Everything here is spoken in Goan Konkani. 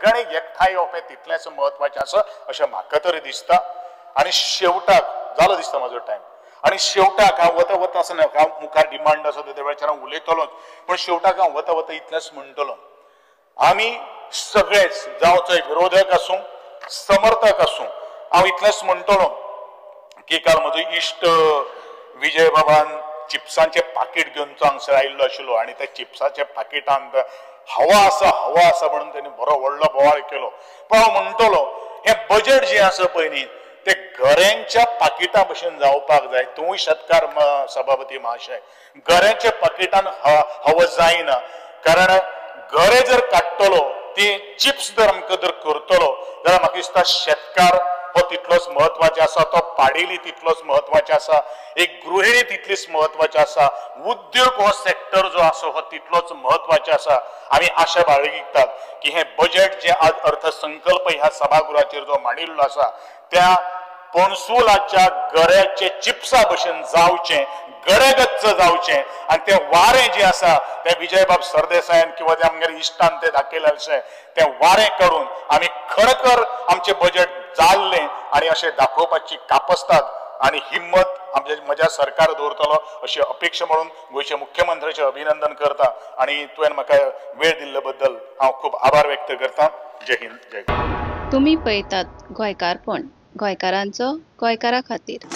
सगळ्यांनी एकठांय येवप हें तितलेंच म्हत्वाचें आसा अशें म्हाका तरी दिसता. आनी शेवटाक जालो दिसता म्हजो टायम, आनी शेवटाक हांव वता वता आसना, हांव मुखार डिमांड आसा त्या वेळाचेर हांव उलयतलोच, पूण शेवटाक हांव वता वता इतलेंच म्हणटलो, आमी सगळेच जावं चोय विरोधक आसूं समर्थक आसूं, हांव इतलेंच म्हणटलो की काल म्हजो इश्ट विजय बाबान चिप्सांचें पाकीट घेवन तो हांगसर आयिल्लो आशिल्लो आनी त्या चिप्साच्या पाकिटांत हवा आसा हवा आसा म्हणून तेणी बरो व्हडलो बोवाळ केलो. पण हांव म्हणटलो हें बजेट जें आसा पळय न्ही ते गऱ्यांच्या पाकिटा भशेन जावपाक जाय. तूंय शेतकार सभापती महाशय, गऱ्यांच्या पाकिटान हवा जायना, कारण गरे जर काडटलो ती चिप्स जर आमकां जर करतलो जाल्यार म्हाका दिसता शेतकार हो तितलोच म्हत्वाचो आसा, तो पाडेली तितलोच म्हत्वाचो आसा, एक गृहिणी तितलीच म्हत्वाची आसा, उद्योग हो सेक्टर जो आसा हो तितलोच म्हत्वाचो आसा. आमी आशा बाळगितात की हें बजेट जें आज अर्थसंकल्प ह्या सभागृहाचेर जो मांडिल्लो आसा त्या पणसुलाच्या गऱ्याचे चिप्सा भशेन जावचें, गरेगच्च जावचें आनी तें वारें जें आसा तें विजयबाब सरदेसायान किंवा त्या आमगेर इश्टान तें दाखयलें अशें तें वारें करून आमी खरोखर आमचें बजेट जाल्लें आनी अशें दाखोवपाची कापस्ताद आनी हिम्मत आमच्या म्हज्या सरकार दवरतलो अशी अपेक्षा म्हणून गोंयच्या मुख्यमंत्र्याचें अभिनंदन करता आनी तुवें म्हाका वेळ दिल्ले बद्दल हांव खूब आभार व्यक्त करता. जय हिंद, जय गोंय. तुमी पळयतात गोंयकारपण, गोंयकारांचो गोंयकारा खातीर.